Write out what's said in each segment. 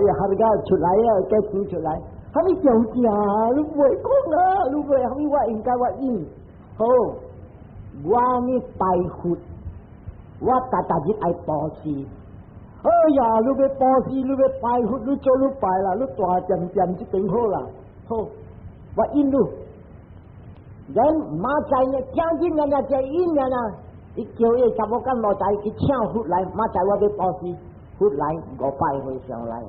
伊哈個出來啊，計錢出來，蝦米條件？你袂講啊，你袂蝦米我應該我應。好，我呢拜佛，我逐逐日愛布施。哎呀，你欲布施，你欲拜佛，你做你拜啦，你大點點這邊好啦。好，我應你。人馬仔呢，聽見人啊，這應人啊，伊叫伊查某囝某仔去請佛來，馬仔我欲布施，佛來五百和尚來。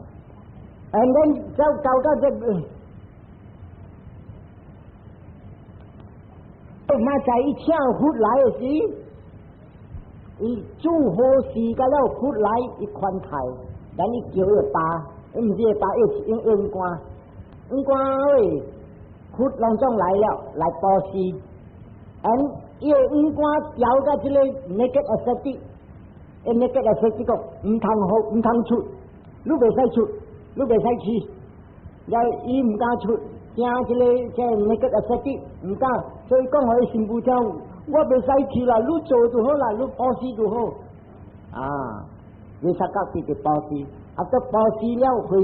And then 就搞到這個，馬仔伊請佛來的時，伊做好事甲了佛來伊寬待，咱伊叫伊爸，伊毋是伊爸，伊是用恩官，恩官喂，佛攏總來了，來布施，and 伊個恩官調甲這個 naked ascetic，伊 naked ascetic 講毋通好，毋通出，你袂使出，你袂使去，了伊毋敢出，驚這個這 naked ascetic 毋敢，所以講予伊新婦聽，我袂使去啦，你做就好啦，你布施就好。啊，你實甲直直布施，啊，到布施了回，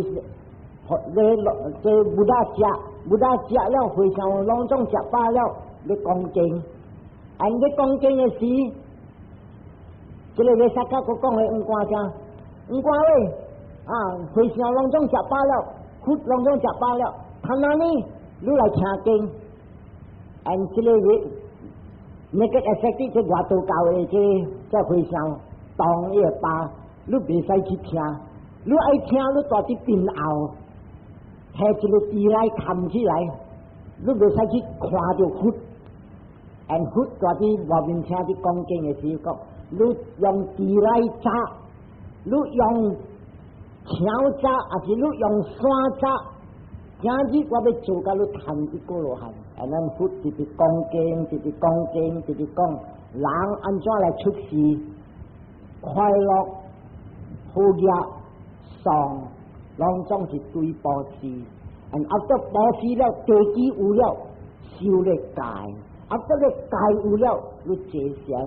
你落這 Buddha 食，Buddha 食了和尚攏總食飽了，你講經，按你講經的時，這個你實甲閣講予黃官聽，黃官喂，啊，和尚攏總食飽了，佛攏總食飽了，他那呢，你來聽經，按這個日。那個 ascetic 這外道教的這這和尚當伊個爸，你袂使去聽，你愛聽你蹛佇邊後，提一個字來冚起來，你袂使去看著佛，and 佛蹛佇外面聽佇講經的時講，你用字來紮，你用牆紮，還是你用山紮？今日我欲做甲你趁一個羅漢，啊，咱佛直直講經，直直講經，直直講，人按怎來出世，快樂、好業、喪，攏總是對布施。and after 布施了，地基有了，修咧戒，after 咧戒有了，你坐禪。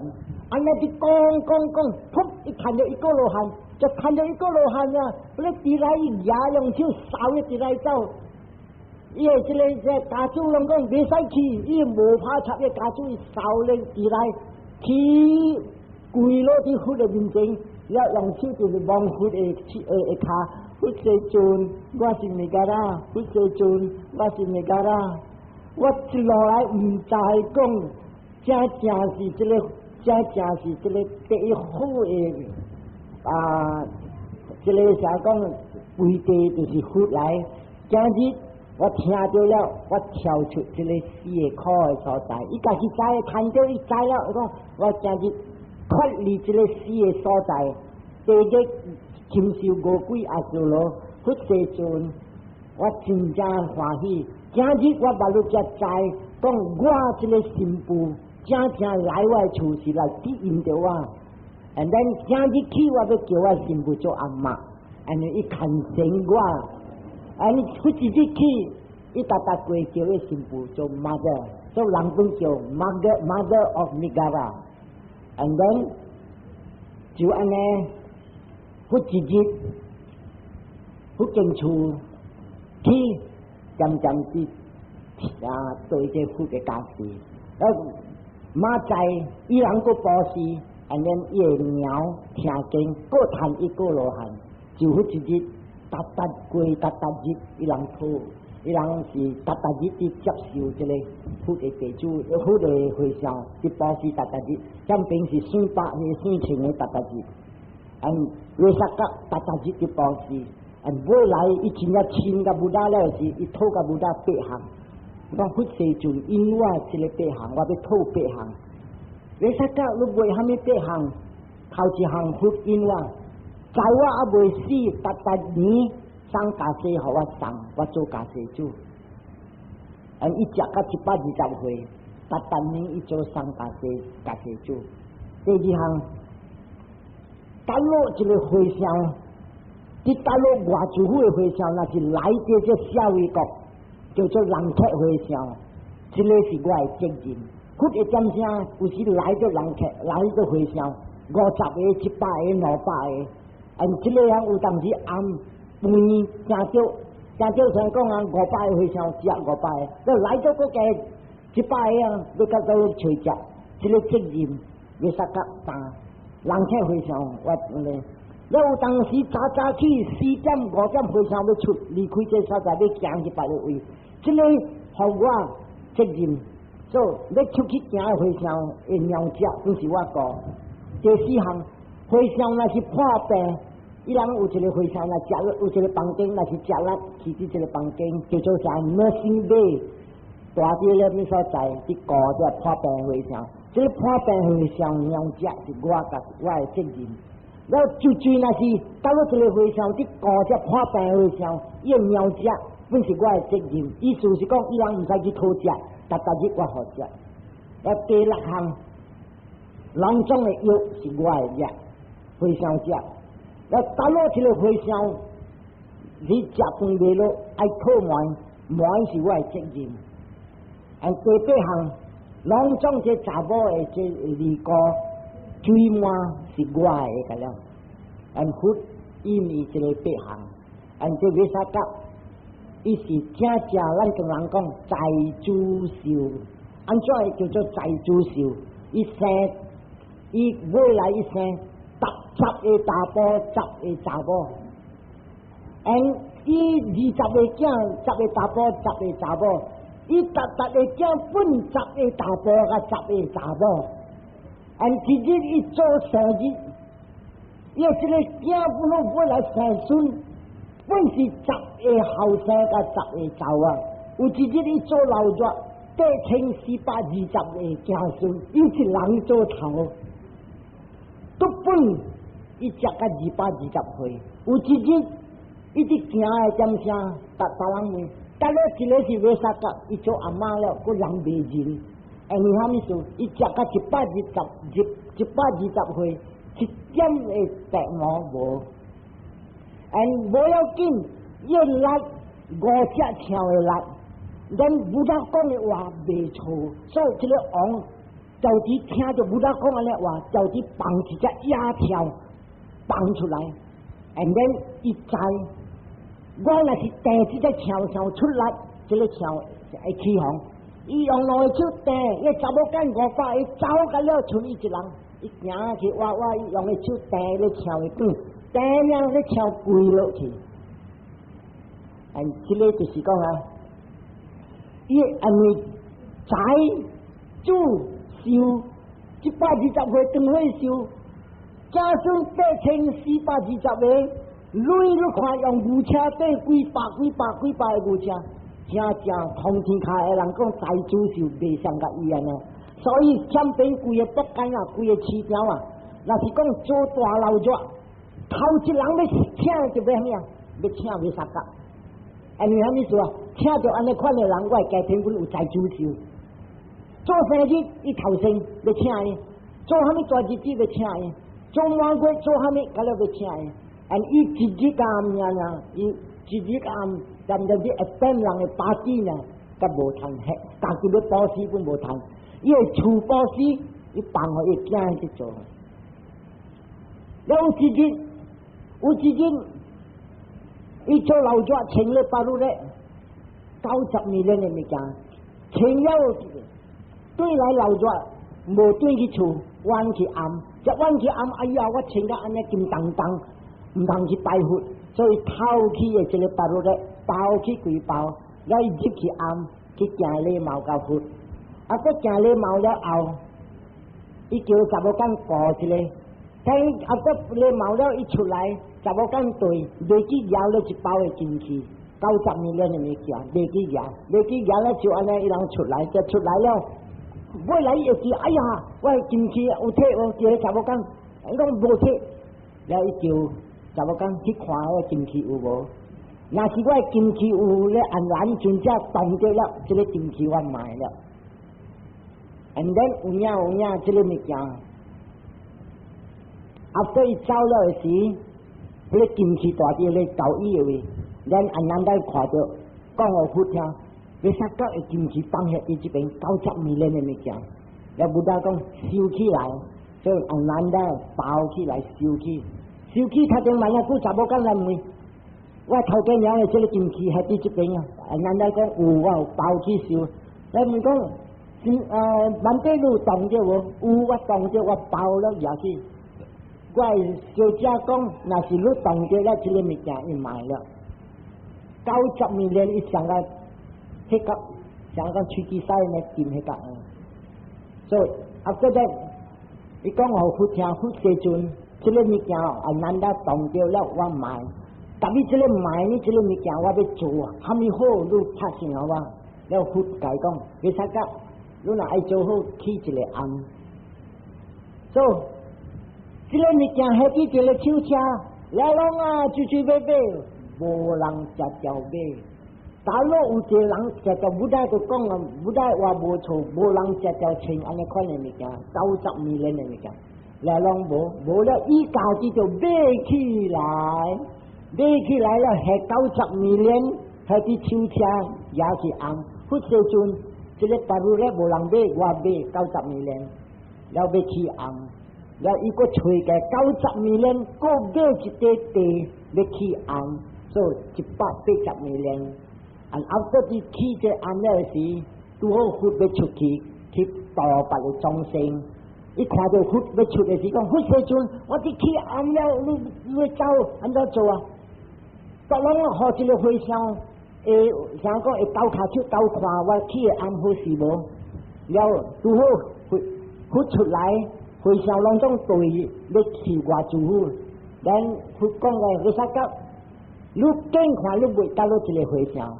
按呢佇講講講，噗！伊看著一個羅漢，就看著一個羅漢啊！你佇來伊舉用手掃伊佇來走。伊個這個這家主攏講袂使去，伊無拍插個家主伊掃咧佇來去跪落佇佛的面前，了用手就是摸佛的的的跤，佛世尊，我是彌伽羅，佛世尊，我是彌伽羅，我一路來毋知講，這正是這個，這正是這個第一好的啊！這個啥講，規地就是佛來，今日。我聽著了，我跳出這個死的苦的所在。伊家己知，看著伊知了，伊講我今日脫離這個死的所在，地獄禽獸餓鬼阿修羅，佛世尊，我真正歡喜。今日我目睭才知，講我這個新婦正正來我的厝是來指引著我。And then 今日起我欲叫我新婦做阿媽，and 伊牽成我。啊！你佛一日起，伊逐逐過叫伊新婦做 mother，做人本叫 mother mother of Migara。And then 就按呢，佛一日，佛進厝去，漸漸地啊對這佛的教示。啊，馬仔伊人閣布施，and then 伊的娘聽經，閣趁一個羅漢，就佛一日。逐逐過逐逐日，伊人討，伊人是逐逐日佇接受這個佛的地主，佛的和尚，佇布施逐逐日，這邊是四百個四千個逐逐日，嗯，衛薩埵逐逐日佇布施，嗯，尾來伊真正親共 Buddha 了時，伊討共 Buddha 八項，講佛世尊引我這個八項，我欲討八項。衛薩埵你袂蝦米八項？頭一項佛引我。在我猶未死，逐逐年送袈裟予我送，我做迦葉主。嗯，伊食到120歲，逐逐年伊做送袈裟迦葉主。第二項，大陸一個和尚，佇大陸外祖父的和尚，若是來佇這舍衛國，叫做人客和尚，這個是我的責任。佛的點聲，有時來做人客，來做和尚，50個、100個、200個。按這個樣有當時暗飯誠少，誠少像講啊，500個和尚食500個，來咗閣加100個啊，欲較早揣食，這個責任欲煞較重。人請和尚我咧，了有當時早早起4點5點和尚欲出離開這所在，欲行去別个位，這個予我責任，所以欲出去行的和尚的糧食攏是我顧。第四項，和尚若是破病，伊人有一個和尚若食，有一個房間，若是食力去佇這個房間叫做啥 nursing bay，蹛佇咧物所在，去顧這破病和尚。這個破病和尚糧食是我共我的責任。了就算若是到了一個和尚佇顧這破病和尚，伊的糧食本是我的責任。意思是講，伊人毋使去討食，逐逐日我予食。了第六項，攏總的藥是我的食，和尚食。了到了這個和尚，你食飯袂落，愛吐糜，糜是我的責任。啊，第八項，攏總這查某的這二姑水滿是我的個了。按佛伊毋是這個八項，按這彌薩甲，伊是正正咱同人講財主壽，按怎會叫做財主壽？伊生伊未來伊生十個查埔，十個查某，按伊20個囝，十個查埔，十個查某。伊逐逐個囝分十個查埔佮十個查某，按一日伊做生日，伊這個囝本來未來生孫，本是十個後生佮十個查某。有一日伊做老熱，8420個子孫，伊一人做頭，都本伊食到220歲。有一日伊佇行的點聲，逐逐人問。到了一個是彌薩甲，伊做阿嬤了，閣人袂認。因為啥物事？伊食到120，120歲，一點的白毛無。and 無要緊，伊力五隻象的力，咱 Buddha 講的話袂錯，所以這個王就佇聽著 Buddha 講按呢話，就佇放一隻野跳放出來，and then 伊知。我若是掟這隻象上出來，這個象會起哄。伊用兩個手掟，伊查某囝500個走甲了，賰伊一人。伊行去挖挖，伊用個手掟咧象的頸，掟了咧象跪落去。and 這個就是講啊，伊因為財主壽120歲長歲壽，子孫8420個。鐳你看用牛車綴幾百幾百幾百個牛車，真正通天下的人講財主壽袂上共伊按呢。所以欠邊規个北間啊，規個市場啊，若是講做大老熱，頭一人欲請就欲啥物啊？欲請彌薩甲。因為啥物事啊？請著按呢款的人，我會家庭阮有財主壽。做生日伊頭先欲請伊，做啥物大日子欲請伊，做滿月做啥物，佮了欲請伊。and 伊一日暗爾爾，伊一日暗，踮踮去一等人的 party 呢，佮無通吃，家己欲布施本無通，伊會厝布施，伊放予伊囝去做。了有一日，有一日，伊做老熱穿咧巴魯咧，90年的物件，穿了轉來老熱，無轉去厝，彎去暗，一彎去暗，哎呀，我穿甲按呢金當當。毋通去拜佛，所以偷去的這個巴魯咧，包去規包，了伊入去暗去行禮貌共佛，啊，閣行禮貌了後，伊叫查某囝顧一個，等啊閣禮貌了，伊出來，查某囝對，袂記攑了一包的金器，90年的物件，袂記攑，袂記攑了就按呢，伊人出來，就出來了，尾來伊會記，哎呀，我的金器有提無？叫彼查某囝，伊講無提，了伊叫查某囝去看我金器有無？若是我的金器有咧，阿難尊者動著了，這個金器我賣了。And then 有影有影，這個物件，after 伊走了的時，彼個金器蹛佇咧交椅的位，咱阿難陀看著，講予佛聽，彌薩閣的金器放佇伊這邊90年的物件，了 Buddha 講收起來，所以阿難陀包起來收起，收起頭前問啊，久查某囝來問，我頭家娘的這個金器還佇這邊啊，阿難陀講有，我有包去收。你問講，萬底你有當著無？有，我當著，我包了也去。我的小姐講，若是你當著了這個物件，伊賣了。90 million 伊上個彼個，像講喙齒使呢金彼個。所以 after that，伊講予佛聽，佛世尊，這個物件阿難陀當著了，我賣。但是這個賣呢，這個物件我欲做啊，蝦米好你拍算予我。了佛共伊講，別使甲，你若愛做好，起一個庵。所以這個物件彼佇一個手車，來攏啊，追追買買，無人食著買。假如有一個人食著，Buddha 就講啊，Buddha 話無錯，無人食著穿按呢款的物件，90 million 的物件，來攏無，無了，伊家己就買起來，買起來了，彼90 million，彼佇手車也是尪。佛世尊，這個大陸咧無人買，我買90 million，了欲起尪，了伊閣揣個90 million，閣買一塊地欲起尪，所以180 million。啊，after 佇起這尪了時，拄好佛欲出去去度別个眾生，伊看著佛欲出的時，講佛世尊，我佇起尪了，你欲走按怎做啊？逐攏予一個和尚，會像講會鬥跤手鬥看我起的尪好勢無？了拄好佛佛出來，和尚攏總對欲去外祖父，咱佛講的，你煞甲，你見看你袂得落一個和尚。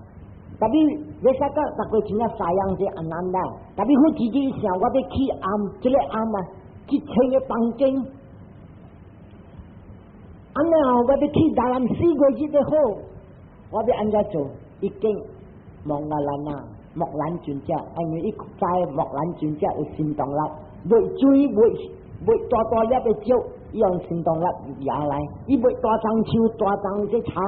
特別你煞甲逐個真正西洋這阿難啦，特別佛自己想我欲起尪，這個尪啊，一千個房間，按呢後我欲起大南4個月的好，我欲按怎做？伊見摩訶蘭啊，目蘭尊者，因為伊知目蘭尊者有神通力，袂水袂袂大大粒的石，伊用神通力攑來；伊袂大樟樹大樟這柴，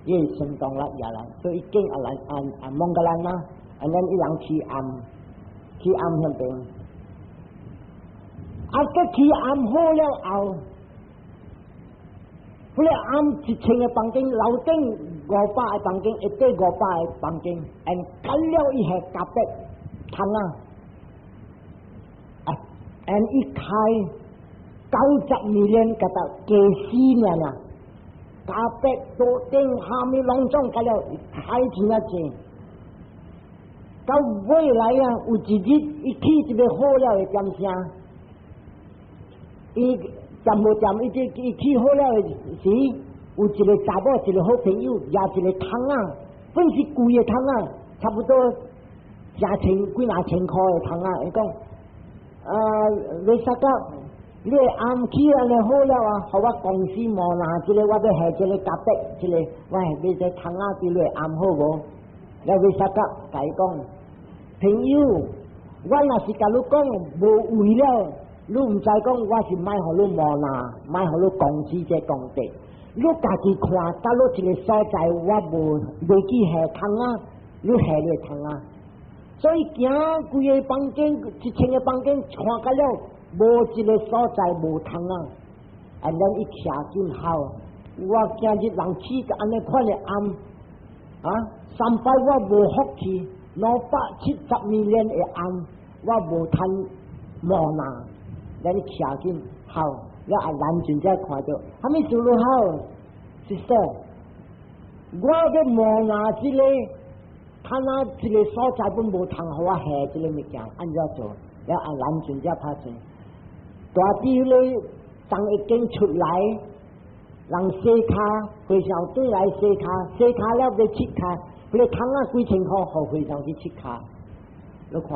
伊神通力攑來。所以伊見阿蘭阿阿摩訶蘭啊，按呢伊人起尪，起尪彼邊，啊，閣起尪好了後，彼個尪一千個房間，樓頂500個房間，下底500個房間，and 隔了伊彼 carpet 窗仔，啊，and 伊開90 million 共到加死爾啦，carpet 桌頂蝦米攏總隔了開真啊濟。到尾來啊，有一日伊起一個好了的點聲，伊掂無掂，伊這伊起好了的時，有一個查某，一個好朋友，舉一個桶仔，本是貴的桶仔，差不多成千幾若千箍的桶仔。伊講，啊，你啥個？你的尪起按呢好了啊，予我公司無拿這個，我欲下這個 carpet，這個我係買這桶仔佇你的尪好無？了為啥個？共伊講，朋友，我若是共你講無為了，你毋知講我是莫予你無拿，莫予你公司這功德。你家己看，佗落一個所在，我無袂記下窗仔，你下你的窗仔。所以行規个房間，一千個房間看甲了，無一個所在無窗仔。啊，咱一徛緊好，我今日人起個按呢款的尪，啊，三擺我無福氣，270 million 的尪，我無趁無拿，咱徛緊好，了阿蘭真正看著，蝦米事你好，sister，我欲無拿這個，看啊這個所在本無通予我下這個物件，按怎做？了阿蘭真正拍算，大啲咧當一間出來，人洗跤，和尚轉來洗跤，洗跤了欲拭跤，彼個桶仔幾千箍，予和尚去拭跤。你看，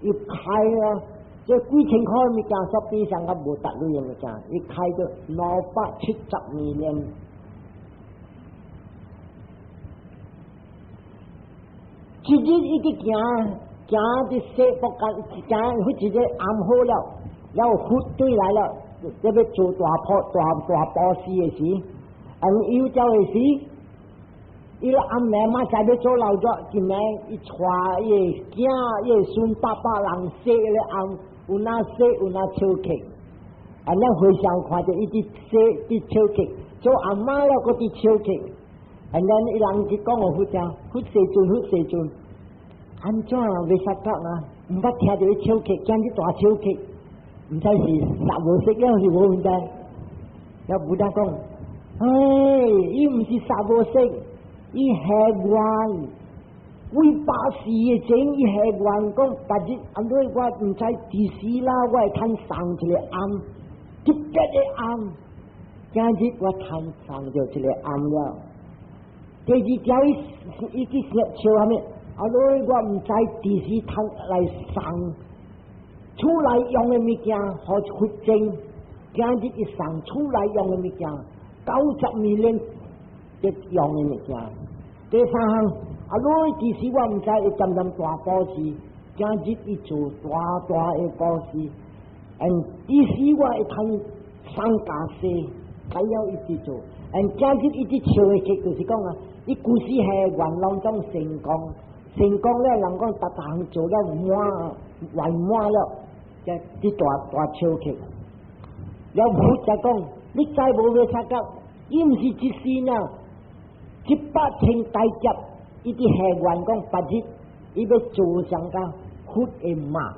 伊開啊，這幾千箍物件，煞比上較無值鐳的物件，伊開著270 million。一日伊佇行，行佇西北間，行彼一個尪好了，了佛轉來了，這欲做大破大大布施的時，按有朝的時，伊咧暗暝嘛才欲做老作，一暝伊帶伊的囝、伊的孫百百人洗咧尪，有哪洗有哪笑客，按呢和尚看著伊佇洗佇笑客，做阿媽了閣佇笑客。And then 伊人去講予佛聽，佛世尊，佛世尊，按怎袂殺得啊？毋捌聽著伊笑哭，今日大笑哭，毋知是殺無識了是無毋知。了 Buddha 講，唉，伊毋是殺無識，伊下願，幾百世的前伊下願講，別日按怎我毋知佇時啦，我會通送一个翁，特別的翁，今日我通送著一个翁了。第二條伊伊去笑啥物？啊，我毋知佇時通來送厝內用的物件，予佛證。今日伊送厝內用的物件，90 million 的用的物件。第三項，啊，你佇時我毋知會漸漸大布施，今日伊做大大的布施。嗯，佇時我會通送袈裟，還要一直做。嗯，今日一直笑的結就是講啊，伊舊時下願攏總成功，成功了，人講逐逐項做了滿圓滿了，才佇大大笑起。了佛才講，你知無欲察覺？伊毋是一時呢，100千大劫，伊佇下願講，別日伊欲做上個佛的媽，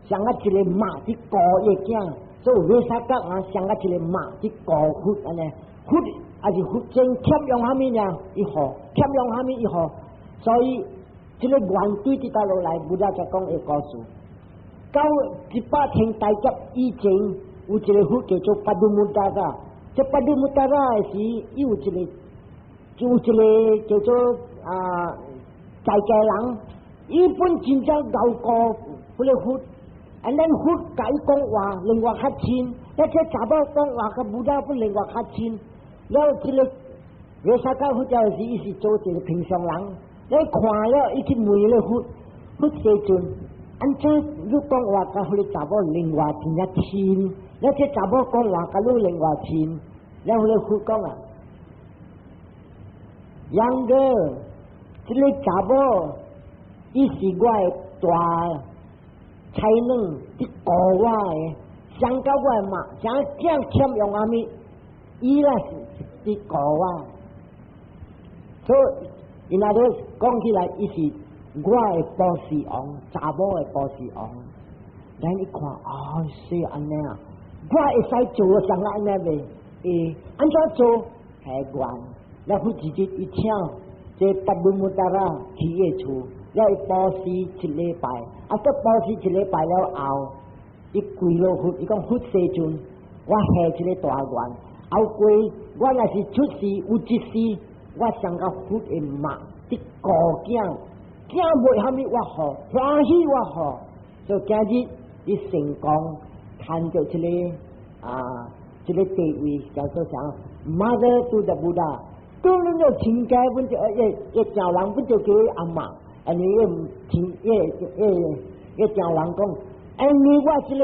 像啊一個媽佇顧伊囝，所以欲察覺啊，像啊一個媽佇顧佛按呢，佛抑是佛真欠用啥物呢？伊予欠用啥物伊予，所以這个願對佇倒落來，Buddha 才講的故事。到100千大劫以前，有一个佛叫做 Padumuttara。這 Padumuttara 的時，伊有一個，有一個叫做啊在家人，伊本真正𠢕顧彼个佛，and then 佛共伊講話，另外較親，而且查某講話佮 Buddha 本另外較親。了，這个彌薩迦佛教時，伊是做一個平常人，你看了，伊去問咧佛，佛世尊，按怎你講話佮彼個查某另外真正親？了，這查某講話佮你另外親，了，彼個佛講啊，楊哥，這個查某，伊是我的大才能佇顧我的，上到我的媽，像囝欠用啥物，伊啦是佇顧我，所以伊若咧講起來，伊是我的波斯王，查某的波斯王。咱一看，啊，是按呢啊，我會使做啥按呢袂？會按怎做？下願，了佛直接伊請這 Padumuttara 去伊厝，了伊布施一禮拜，啊，閣布施一禮拜了後，伊跪落佛，伊講佛世尊，我下一個大願，後過我若是出世有一世，我上甲佛的媽佇顧囝，囝袂蝦米我予，歡喜我予，所以今日伊成功趁著這個啊，這個地位叫做啥？Mother to the Buddha，當然就親家本就一一家人本就叫伊阿嬤，按呢伊親伊伊伊家人講，因為我這個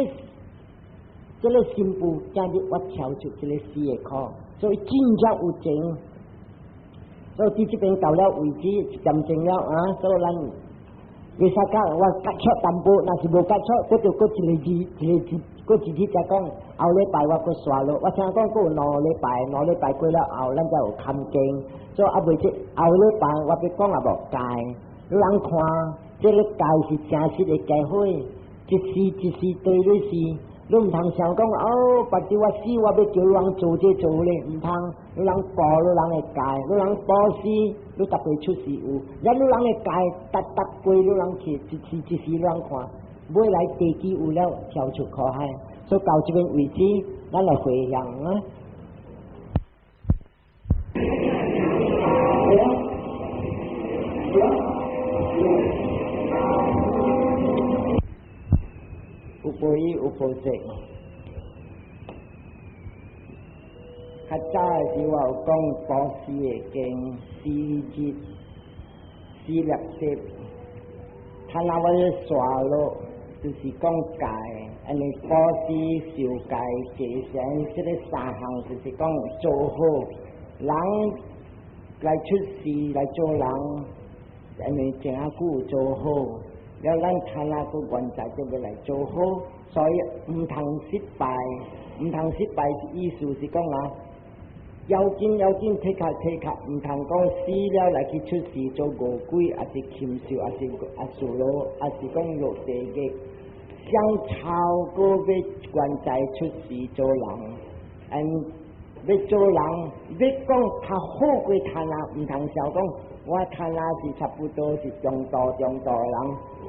這個新婦今日我跳出這個死的苦，所以真正有情。所以佇這邊到了為止一點鐘了啊，所以咱會使講我割出淡薄，若是無割出，閣就閣一個字一個字，閣一日才講。後禮拜我閣煞落，我聽講閣有兩禮拜，兩禮拜過了後，咱才有堪經。所以啊袂這後禮拜我欲講啊無戒，你人看這个戒是誠實的機會，一時一時對你是。你毋通想講哦，別日我死，我欲叫人做這做咧，毋通。你人顧你人的戒，你人布施，你逐擺出世有。咱你人的戒，逐逐過你人去，一時一時你人看，尾來地基有了，跳出苦海。所以到這邊為止，咱來回向啊。有報應有報責。較早的時我有講布施的經，四日四粒色，他那我咧刷落，就是講戒，按呢布施、受戒、戒善，這个三項就是講做好人來出世來做人，按呢誠久做好。了，咱看那個原在就欲來做好，所以毋通失敗，毋通失敗意思是講啊，要緊要緊，提較提較，毋通講死了來去出世做餓鬼，抑是禽獸，抑是阿修羅，抑是講落地獄，想超過欲現在出世做人，and 欲做人，欲講較好過攤仔，毋通想講我攤仔是差不多是中度中度的人，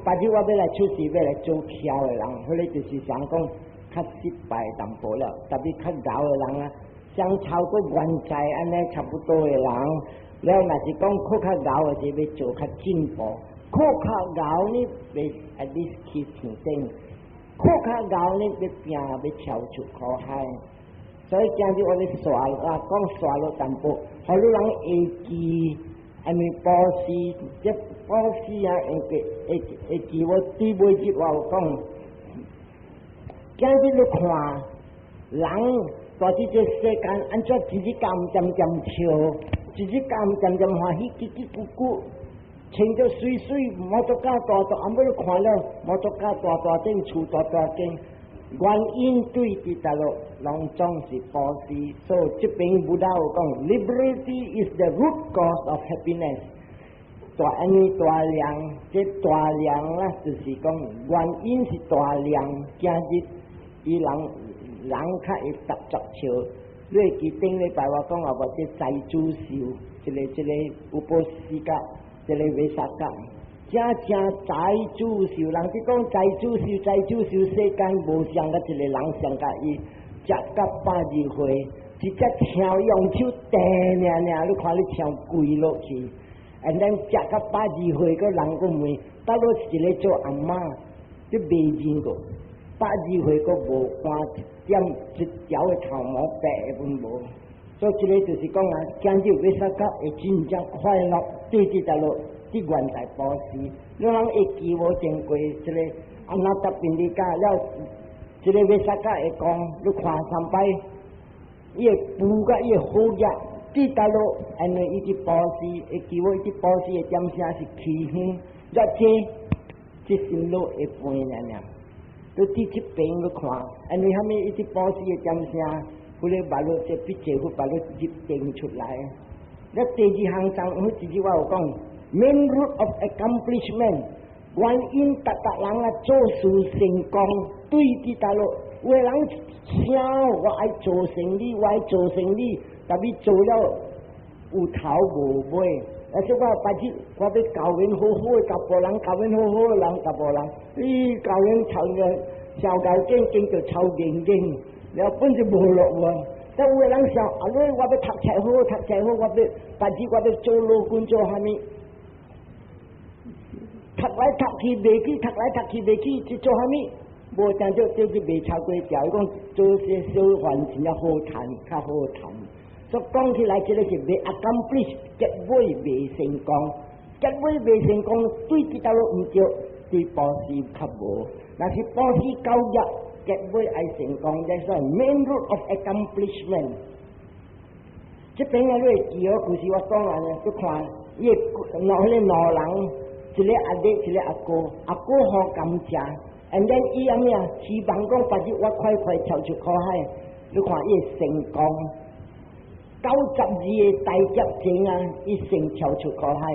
別日我欲來出世，欲來做巧的人，彼个就是想講較失敗淡薄了，特別較𠢕的人啊，想超過原在按呢差不多的人，了若是講閣較𠢕的是欲做較進步，閣較𠢕呢欲 at least 去天頂，閣較𠢕呢欲拼欲跳出苦海。所以今日我咧煞啊講煞落淡薄，予你人會記，因為布施，這布施啊，會記會會記我對尾日我有講，今日你看人蹛佇這世間，按怎一日工漸漸笑，一日工漸漸歡喜，嘰嘰咕咕，穿著媠媠，摩托車大大，後尾你看了摩托車大大頂，厝大大間，原因對佇佗落，攏總是布施。所以這邊 Buddha 有講，Liberty is the root cause of happiness。大按呢大量，這大量啦，就是講原因是大量，今日伊人人較會執著笑。你會記頂禮拜我講啊無？這財主壽，這个這个 upasika，這个 Vesakha，正正財主壽，人佇講財主壽，財主壽世間無上甲一个人上甲伊食甲120歲，直接聽用手掟爾爾，你看你聽跪落去。and then 食甲120歲，閣人閣問，佗落一个做阿嬤，你袂認過，120歲閣無看一點一條的頭毛白的攏無，所以這个就是講啊，今日 Vesakha 會真正快樂，對佇佗落，佇原在布施，你人會記無經過這个阿那達賓尼加了，這个 Vesakha 會講，你看三擺，伊會富佮伊會好額，佇佗落，因為伊佇布施，會記無伊佇布施的點聲是起香，若這這心樂會變爾爾。你佇這邊去看，因為啥物伊佇布施的點聲，彼个目落這筆濟佛目落入定出來。你第二項上，我直接我有講，main root of accomplishment，原因逐逐人啊做事成功，對佇佗落，有的人想我愛做生意，我愛做生意，但欲做了有頭無尾。而且我別日我欲教𪜶好好的，查埔人教𪜶好好的人，查埔人，咦教𪜶臭個小高見見就臭硬硬，了本就無落喎。但有的人想，啊，你我欲讀冊好，讀冊好，我欲別日我欲做老君做啥物？讀來讀去袂去，讀來讀去袂去，是做啥物？無當做這是袂超過條，伊講做些小販真正好趁，較好趁。所以講起來，這个是未 accomplish，結尾未成功，結尾未成功，對佇佗落毋對，對布施較無。若是布施夠額，結尾愛成功，這算 main root of accomplishment。這邊啊，你會記哦，故事我講完呢，你看，伊個兩彼個兩人，一个阿弟，一个阿哥，阿哥好甘蔗，and then 伊按呢啊，希望講別日我快快跳出苦海，你看伊會成功。92個大劫前啊，伊先跳出苦海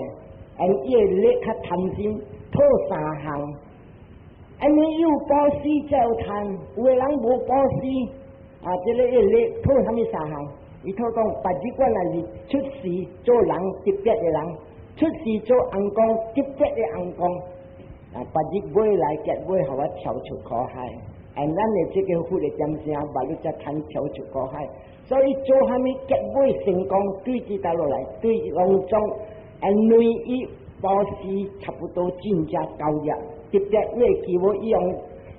，and 伊會力較貪心，討三項。因為有布施才有趁，有的人無布施，啊，這个伊力討啥物三項？伊討講，別日我若是出世做人特別的人，出世做尪公特別的尪公，啊，別日尾來結尾，予我跳出苦海。and 咱的這个佛的點聲，目你才通跳出苦海。所以做啥物結尾成功，對佇佗落來，對攏總，因為伊布施差不多真正夠額，特別你會記無伊用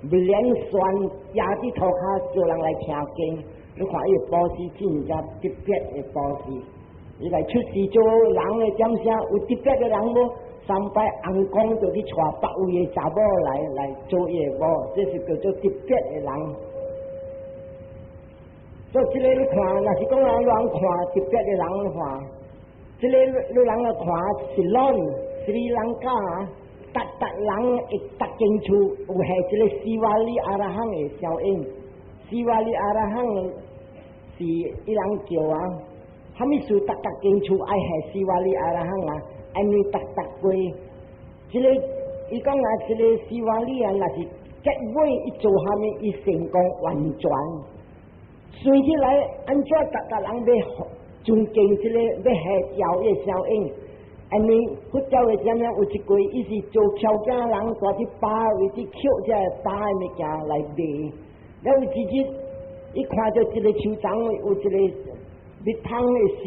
連線壓佇塗跤叫人來聽經，你看伊布施真正特別的布施，伊來出世做人的點聲有特別的人無？三擺尪公就去娶別位的查某來來做伊的某，這是叫做特別的人。所以這个你看，若是講啊，人看特別的人看，這个你人來看是攏斯里蘭卡啊，逐逐人會逐間厝有下這个西瓦里阿羅漢的效應。西瓦里阿羅漢是伊人叫啊，啥物事逐逐間厝愛下四瓦里阿羅漢啊？因為逐逐過，這個伊講啊，這個四瓦里啊，若是結尾伊做啥物，伊成功完全。算起來，按怎逐逐人欲尊敬這個欲下轎的效應？因為佛教的啥物有一句，伊是做轎仔人，蹛佇巴位置抾這个巴的物件來賣。了有一日，伊看著一个樹叢有一個蜜蜂的樹，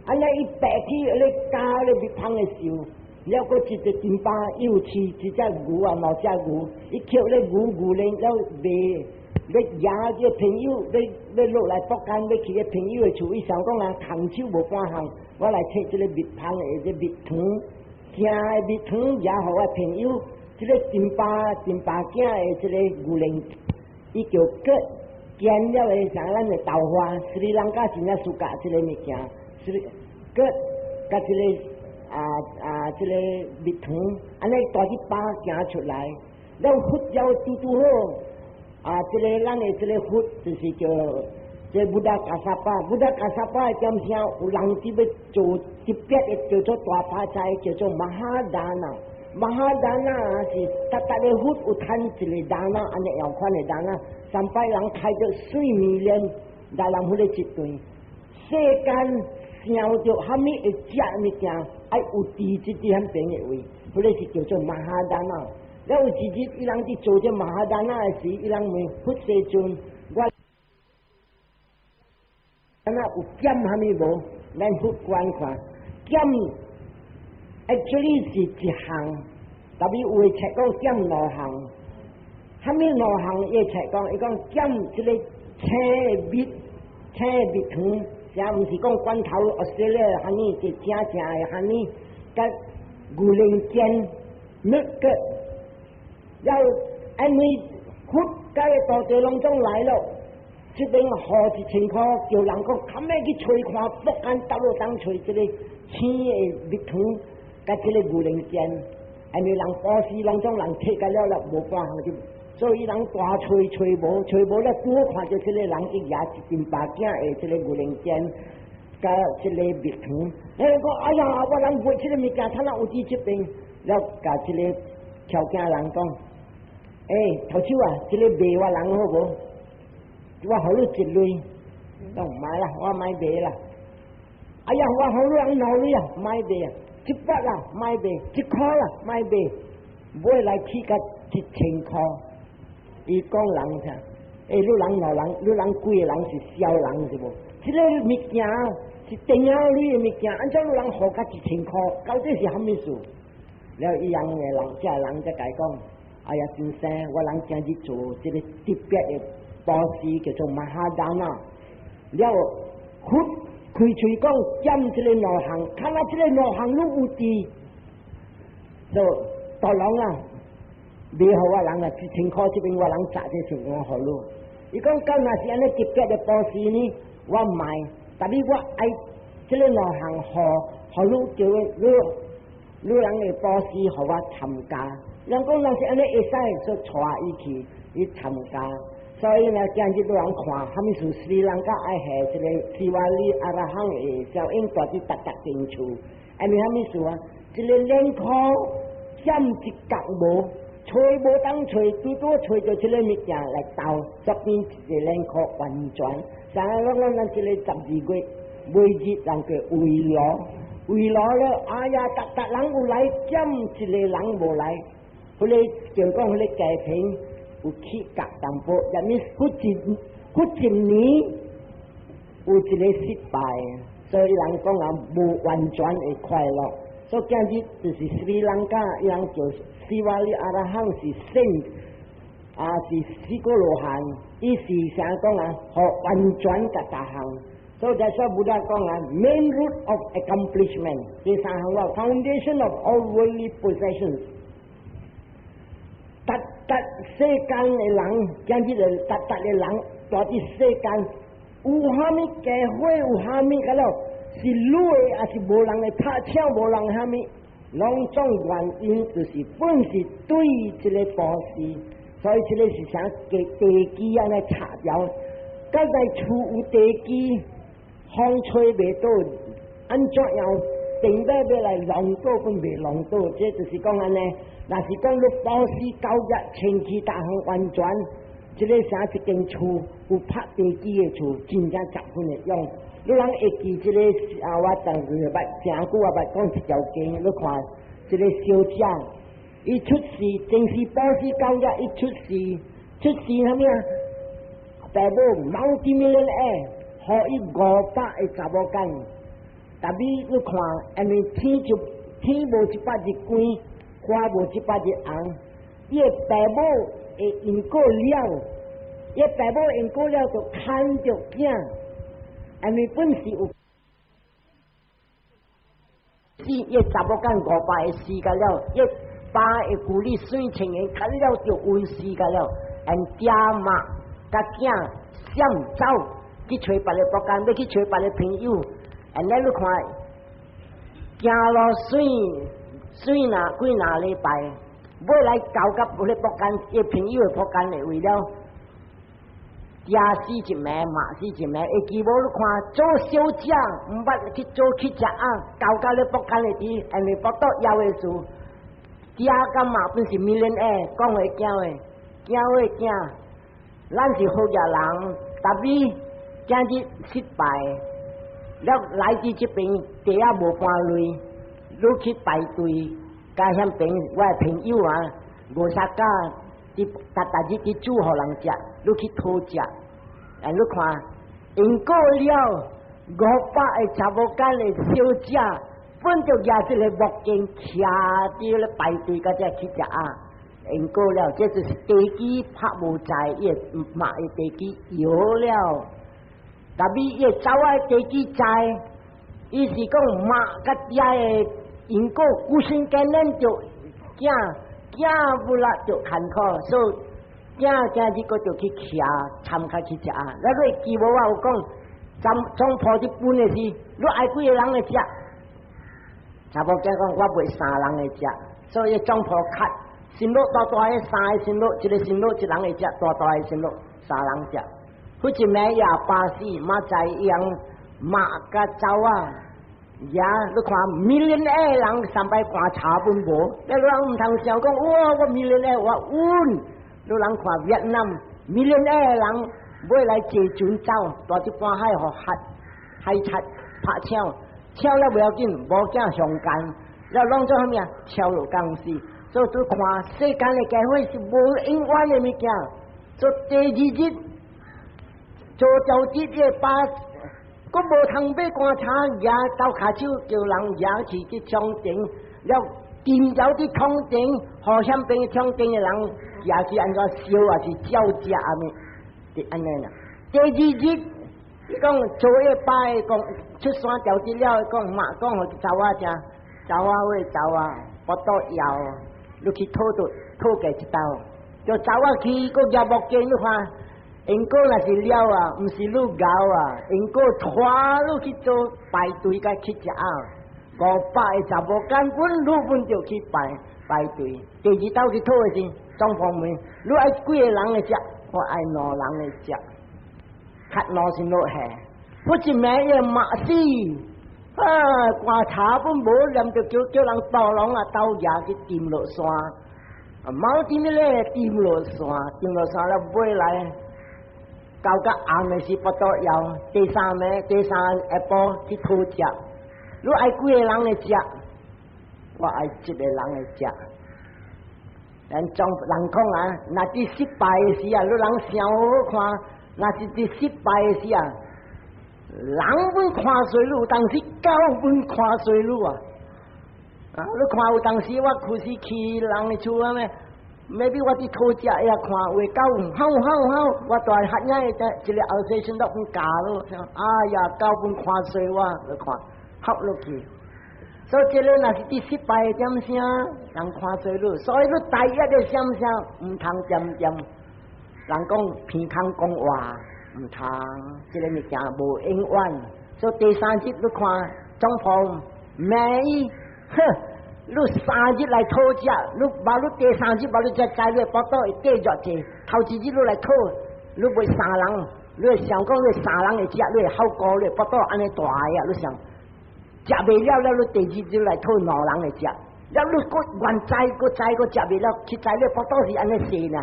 按呢伊爬去咧咬咧蜜蜂的樹，了閣一個金巴伊有飼一隻牛啊，兩隻牛，伊抾咧牛牛咧了賣。欲惹這個朋友，欲欲落來北間欲去個朋友的厝，伊想講啊，空手無半項，我來揣這個蜜蜂的這蜜糖，正的蜜糖惹予我朋友，這個金巴金巴囝的這個牛奶，伊叫割煎了的，像咱的豆花，斯里蘭卡真正 suka 這個物件，是割佮這個啊啊這個蜜糖，按呢蹛一包行出來，了佛教拄拄好。啊，這個咱的這個佛就是叫這 Buddha Kassapa，Buddha Kassapa 的點聲有人佇欲做特別的叫做大發財，叫做 Mahadana。Mahadana 是逐逐个佛有趁一個 dana，按呢樣款的 dana，三擺人開著四 million 來人彼個一頓，世間想著啥物會食物件，愛有佇這啲遐邊的位，彼個是叫做 Mahadana。了有一日，伊人佇做這 Mahadana 的時，伊人問佛世尊：我敢若有減啥物無？咱佛觀看，減 actually 是一項，特別有的冊講減兩項，啥物兩項？伊冊講，伊講減這個青的蜜，青的蜜糖，也毋是講罐頭 Australia honey 是正正的 honey，佮牛奶煎蜜個。了因為佛佮個徒弟攏總來了，這邊予一千箍，叫人講，較欲去揣看，北間倒落當揣這個青的蜜糖，佮這個牛奶煎，因為人布施攏總人摕甲了了，無半項就，所以人大揣揣無，揣無了，拄好看著這個人去舉一斤白餅的這個牛奶煎，佮這個蜜糖，欸講哎呀，我人賣這個物件，他若有佇這邊，了共這個轎仔人講。欸，頭手啊，這個賣我人好無？我予你一鐳，講莫啦，我莫賣啦。哎呀，我予你人兩鐳啊，莫賣啊，一百啦，莫賣，一箍啦，莫賣，尾來起到一千箍。伊講人聽，欸，你人兩人，你人幾個人是痟人是無？這個物件是電影裏的物件，按怎你人予甲一千箍？到底是啥物事？了伊樣的人，這個人才共伊講。哎呀，先生，我人今日做這個特別的布施，叫做 Mahadana。了佛開喙講減這個兩項，看來這個兩項攏有佇，就大人啊，賣予我人啊，一千箍這邊我人砸這錢我予你。伊講敢若是按呢特別的布施呢，我莫，但是我愛這個兩項予予你叫你你人的布施，予我參加。人講若是按呢會使，就帶伊去伊參加。所以呢，今日都人看，啥物事斯里蘭卡愛下這個斯瓦里阿羅漢的效應蹛佇逐逐間厝，因為啥物事啊？一个兩箍減一角無，揣無當揣，拄拄揣著這個物件來鬥，這邊一個兩箍完全。啥攏講咱這個12月尾日人叫圍爐，圍爐了，哎呀，逐逐人有來，減一個人無來。彼個就講彼個家庭有起角淡薄，因為佛一年有一個失敗，所以人講啊無完全的快樂。所以今日就是斯里蘭卡，伊人叫斯瓦里阿羅漢是聖，啊是四果羅漢，伊是啥講啊？予完全佮逐項。所以才說 Buddha 講啊，main root of accomplishment，第三項話 foundation of all worldly possessions。逐逐世間的人，今日的逐逐的人，蹛佇世間有啥物機會，有啥物個了，是你的，抑是無人會拍搶，無人啥物，攏總原因就是本是對這個布施，所以這個是啥地地基按呢拆掉，剛才厝有地基，予風吹袂倒，按怎樣定欲欲來弄倒本袂弄倒，這就是講按呢。若是講你布施九業千起大行完全，這个啥一間厝有拍地基的厝，真正十分會用。你人會記這个啊？我當時捌誠久啊，捌講一條經，你看這个小姐，伊出世正是布施九業，伊出世出世啥物啊？爸母 multi-millionaire，予伊500個查某囝，但是你看，因為天就天無一百日光，花無一百日紅，伊的爸母會因果了，伊的爸母因果了就牽著囝，因為本是有死，伊查某囝500個死甲了，伊爸會鼓勵水情的，牽了就瘟死甲了，因爹媽佮囝閃走去揣別个國家，欲去揣別个朋友，按呢你看，行路水水若幾若禮拜，尾來到佮有咧僕間，伊朋友的僕間的為了，爹死一暝，媽死一暝，會記無？你看做小姐，毋捌去做去食啊，到佮咧僕間的佇，因為腹肚枵的時，爹佮媽本是 millionaire，講話囝話，囝話囝，咱是好額人，但是今日失敗，了來佇這邊地仔無半類，你去排隊，佮遐邊我的朋友啊，五十家佇逐逐日佇煮予人食，你去討食，啊你看，因過了500個查某囝的小姐，本就舉這個木棍徛佇咧排隊，佮這去食啊。因過了，這就是地基拍無在，伊的媽的地基搖了。但是伊的查某地基在，伊是講媽佮爹的因果，孤身艱難就囝囝無力就艱苦，所以囝今日閣就去徛參較去食啊。那你記無我有講，總總鋪佇分的是，你愛幾个人來食？查某囝講我袂三人來食，所以總鋪較心滷大大个三个心滷，一个心滷一人會食，大大个心滷三人食。彼一暝也巴死，嘛知樣媽佮查某仔，呀，你看 millionaire 人三擺棺柴本無，你人毋通想講哇，我 millionaire 我穩。你人看越南 millionaire 人尾來坐船走，蹛佇半海予海海賊拍搶，搶了袂要緊，某囝強姦，了攏做啥物啊？超落公司，所以你看世間的機會是無永遠的物件。所以第二日做調節的把，閣無通買棺柴，舉斗跤手叫人舉去去窗頂，了沉著佇窗頂，予遐邊窗頂的人舉去按怎燒抑是照食按呢？是按呢啦。第二日，伊講做一擺講出山調節了，講媽講予查某食，查某喂查某，腹肚枵，你去討倒討過一道，就查某去閣舉木棍，你看。因果若是了啊，毋是你𠢕啊，因果拖你去做排隊佮去食啊，500個查某根本你本就去排排隊。第二道去討的時，總鋪問你愛幾个人來食？我愛兩人來食，較兩先落下。不一暝伊嘛死，啊，棺柴本無念就叫叫人刀郎啊刀舉去沉落山，貓點咧沉落山，沉落山了尾來。到甲暗的時腹肚枵，第三暝第三下晡去討食，你愛幾个人來食？我愛一个人來食。咱總人講啊，若佇失敗的時啊，你人想好看，若是佇失敗的時啊，人本看衰你，有當時狗本看衰你啊！啊，你看有當時我開始去人的厝啊咩？maybe 我佇討食也看有的狗吼吼吼，我大漢影的一个後生先都本教咯，哎呀，狗本看衰我，你看合落去。所以這个若是佇失敗的點聲，人看衰你，所以你大業的閃聲毋通恬恬。人講鼻空講話毋通，這个物件無永遠。所以第三日你看總鋪罵伊，哼！你三日來討食，你無你第三日無你才知你腹肚會繼續坐，頭一日你來討，你袂三人，你會想講你三人會食，你會好高，你腹肚按呢大啊！你想食袂了了，你第二日來討兩人會食，了你閣原知閣知閣食袂了，實在你腹肚是按呢細呢。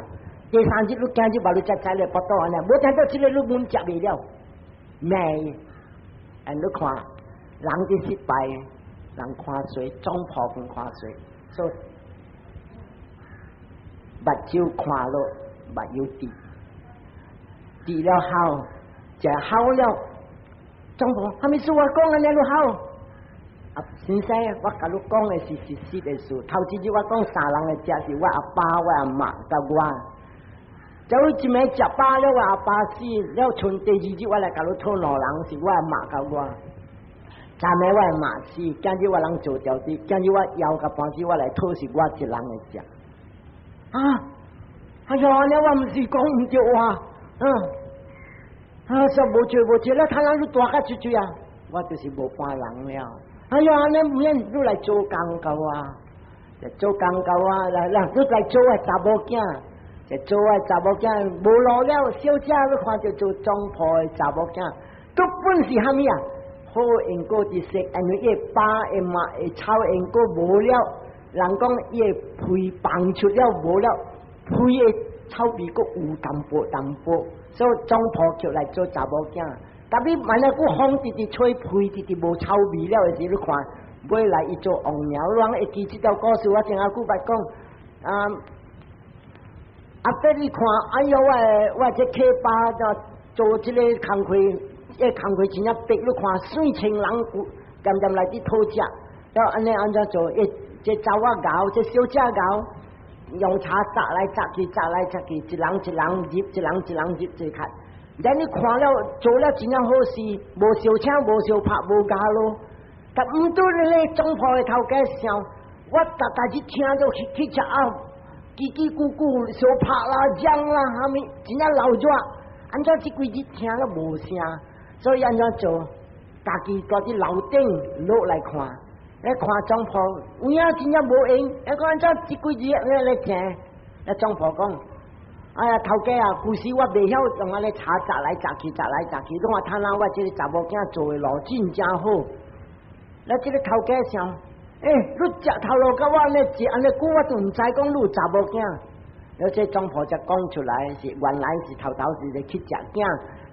第三日你今日把你才知你腹肚按呢，無聽到這個你悶食袂了，咩？按你看，人的失敗，人看衰，總鋪分看衰，所以目睭看落，目有滴。治了好，食好了，總鋪，啥物事我講按呢你好？啊，先生，我共你講的是事實的事。頭一日我講三人的食是我阿爸、我阿媽佮我。就一暝食飽了，我阿爸死了，賰第二日我來共你討兩人，是我阿媽佮我。昨暝我阿媽死，今日我人做調啲，今日我枵甲半死，我來討是我一人的食。啊！哎呀，你我毋是講毋對話。嗯，啊，說無做無做了，他人你大甲出去啊，我就是無伴人了。哎呀，你毋免你來做工夠啊，就做工夠啊，來來，你來做個查某囝，就做個查某囝，無路了，小姐你看著做總鋪的查某囝，都本是蝦米啊？好因果知識，因為伊爸會媽會臭因果無了，人講伊的皮放出了無了，皮的臭味閣有淡薄淡薄。所以總鋪叫來做查某囝，特別萬一閣風直直吹，皮直直無臭味了的時，你看，尾來伊做王鳥，人會記這條故事，我前仔久捌講，啊，阿伯你看，哎喲，我這客爸就做這個工課，這個工課真正白，你看水千人漸漸來佇討食，了按呢按怎做？伊這查某𠢕，這小姐𠢕。用柴鑿來鑿去，鑿來鑿去，一人一人入，一人一人入這較。咱你看了做了真正好事，無相請，無相拍，無咬咯。但毋對咧，總鋪的頭家想，我逐逐日聽著去去食啊，嘰嘰咕咕相拍啦、嚷啦，蝦米真正鬧熱。按怎這幾日聽了無聲，所以按怎做？家己蹛佇樓頂落來看。咧看總鋪，有影真正無閒，伊講按怎這幾日咧咧聽？咧總鋪講，哎呀頭家啊，舊時我袂曉用按呢柴鑿來鑿去，鑿來鑿去，你看睇下我這個查某囝做的路真正好。咧這個頭家想，欸，你食頭路佮我按呢食按呢久，我都毋知講你有查某囝。了這總鋪才講出來，是原來是頭頭是咧去食囝，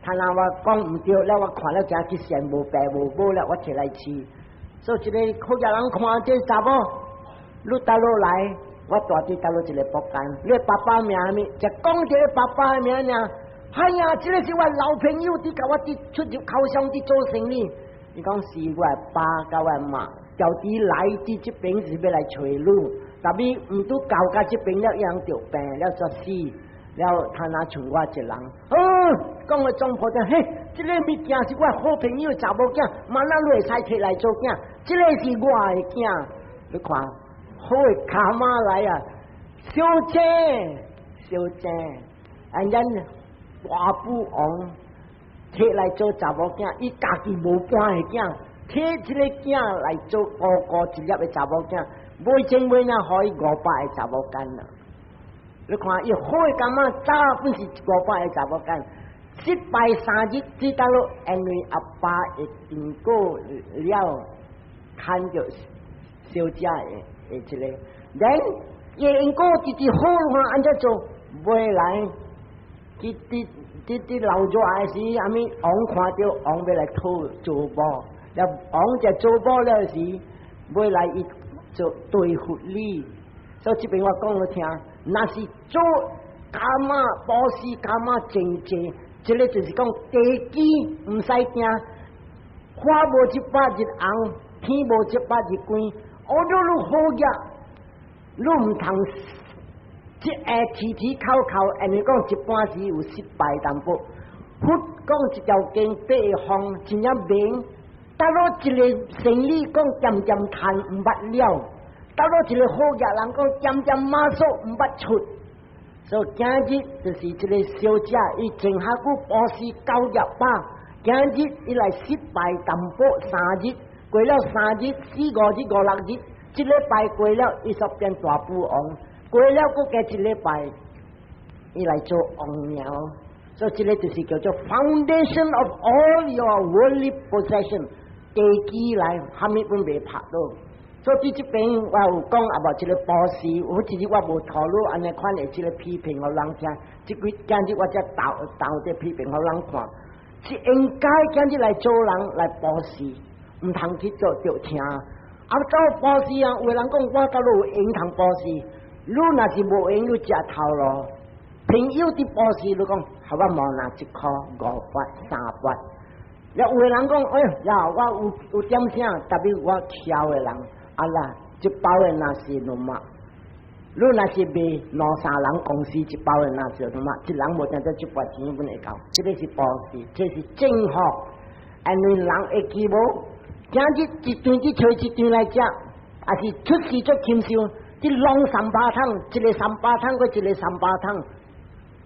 睇下我講毋對，了我看了才去羨無爸無母了，我摕來飼。所以這個好額人看這查某，你佗落來，我蹛佇佗落一個木間，你爸爸名啥物？就講這個爸爸的名爾。哎呀，這個是我老朋友，佇共我佇出入口商佇做生意。伊講是我爸佮我媽，調佇來佇這邊是欲來揣你，但是毋拄到甲這邊了，伊人著病了煞死，了他若剩我一人。哦，講個總鋪講，嘿，這個物件是我好朋友查某囝，嘛咱你會使摕來做囝，這個是我的囝。你看，好的卡瑪來啊，小姐，小姐，按咱大富王摕來做查某囝，伊家己無半个囝，摕這個囝來做孤孤一粒的查某囝，尾前尾仔予伊500個查某囝啦。你看伊好的感覺，早本是500個查某囝，失敗三日，只得咯，因為阿爸會經過了，看著小姐的這個，人伊因果直直好看按怎做，未來去佇佇佇老熱的時，啥物王看著王欲來討做某，了王就做某了時，尾來伊做對佛理，所以這邊我講予聽，若是做 karma 布施 karma 真濟，這個就是講地基毋使驚，花無一百日紅，天無一百日光，哦，你愈好額，你毋通這下起起扣扣，因為講一般時有失敗淡薄。佛講一條經八個方真正明，佗落一個生理講漸漸趁毋捌了，佗落一個好額人講漸漸馬索毋捌出。所以今日就是這個小姐，伊前下久布施900，今日伊來失敗淡薄三日，過了三日、四五日、五六日，這禮拜過了，伊煞變大富王。過了閣加一禮拜，伊來做王鳥。所以這个就是叫做 foundation of all your worldly possession，地基來，啥物攏袂拍倒。所以這邊我有講啊，無這个布施，我其實我無頭路按呢款的這个批評予人聽，這幾今日我才投投這批評予人看，是應該今日來做人來布施，毋通去做著聽。啊，做布施啊，有人講我甲你有閒通布施，你若是無閒，你食頭路。朋友佇布施，你講，予我無拿一箍5塊3塊。了有的人講，哎呀，我有有點啥，特別我澆的人。啊啦，一包的若是兩萬，你若是賣兩三人公司一包的若是兩萬，一人無定得這筆錢阮會夠，這个是布施，這是正確。因為人會記無？今日一頓去揣一頓來食，抑是出世做禽獸，這攏三百桶，一个三百桶，閣一个三百桶，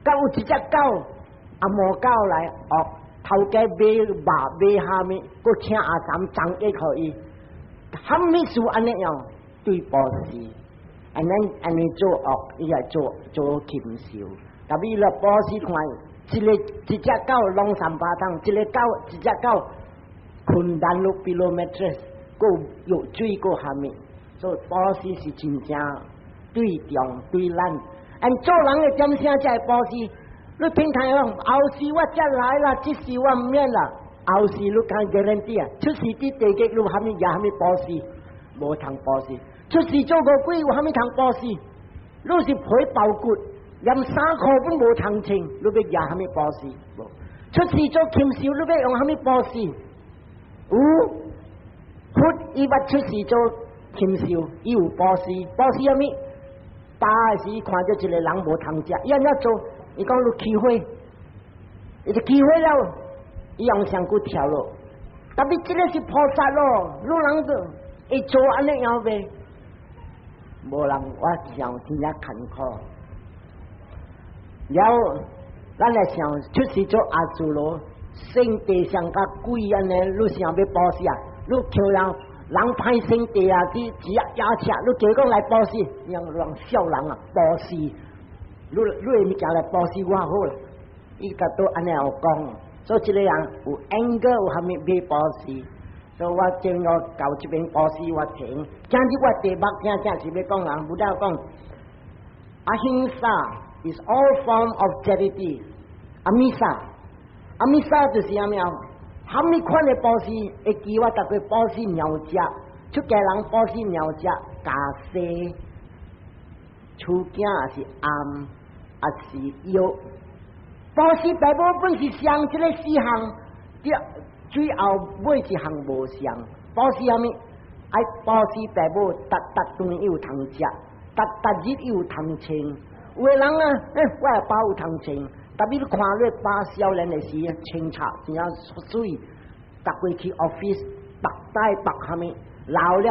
佮有一隻狗，阿毛狗來哦，頭家買肉買蝦米，閣請阿三送一予伊。啥物事按呢樣對布施，按呢按呢做惡，伊也做做禽獸。特別咧布施看，一个一隻狗攏三百桶，一个狗一隻狗睏難路 pillow mattress，閣有藥水閣蝦米，所以布施是真正對重對咱。按做人的點聲才會布施？你平常講後世我才來啦，這世我毋免啦。後世你敢 guarantee 啊？出世佇地獄你有蝦米也蝦米布施？無通布施。出世做餓鬼有蝦米通布施？你是皮包骨，連衫褲攏無通穿，你欲舉蝦米布施？無。出世做禽獸，你欲用蝦米布施？有佛伊捌出世做禽獸，伊有布施，布施蝦米？飽的時看著一个人無通食，伊按怎做？伊講你起火，伊就起火了。伊用身軀跳落，特別這个是菩薩咯，你人就會做按呢樣袂？無人，我想真正艱苦。了，咱來想出世做阿修羅，生地上甲鬼按呢，你想欲布施啊？你叫人人歹生地啊，去只壓車，你叫講來布施，讓人笑人啊，布施，你你的物件來布施我好啦，伊甲都按呢樣講。所以這个人有 anger 有蝦米欲布施，所以我正我到這邊布施我停。今日我題目聽正是欲講人，不了講 Ahimsa is all form of charity。Amisa，Amisa 就是啥物啊？蝦米款的布施會記我逐個布施貓食，出家人布施貓食，家生、厝囝抑是頷，抑是藥。布施大部分是相，這个四項，最後尾一項無相。布施啥物？愛布施爸母，逐逐頓有通食，逐逐日有通穿。有的人啊，欸，我的爸有通穿，特別你看你爸少年的時，清楚真正媠，逐過去 office 縛帶縛蝦米，老了，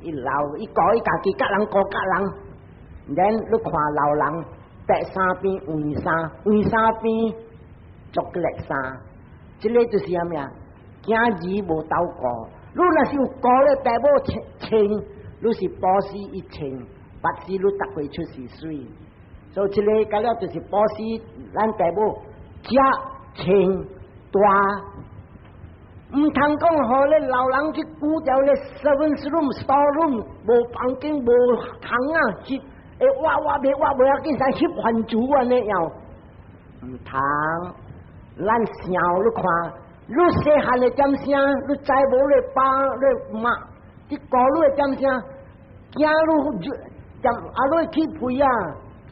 伊老伊顧伊家己，佮人顧佮人。然你看老人白衫變黃衫，黃衫變巧克力衫，這个就是啥物啊？囝兒無鬥顧，你若是有顧咧，爸母穿穿，你是布施伊穿，別時你逐過出是媠。所以這个到了就是布施，咱爸母食穿大，毋通講予咧老人去久著咧 servants room、store room，無房間無窗啊，翕會挖挖袂挖袂要緊，使翕番薯按呢樣，毋通。咱想你看，你細漢的點聲，你知無你爸你媽，你顧你的點聲，囝你點啊你起飛啊！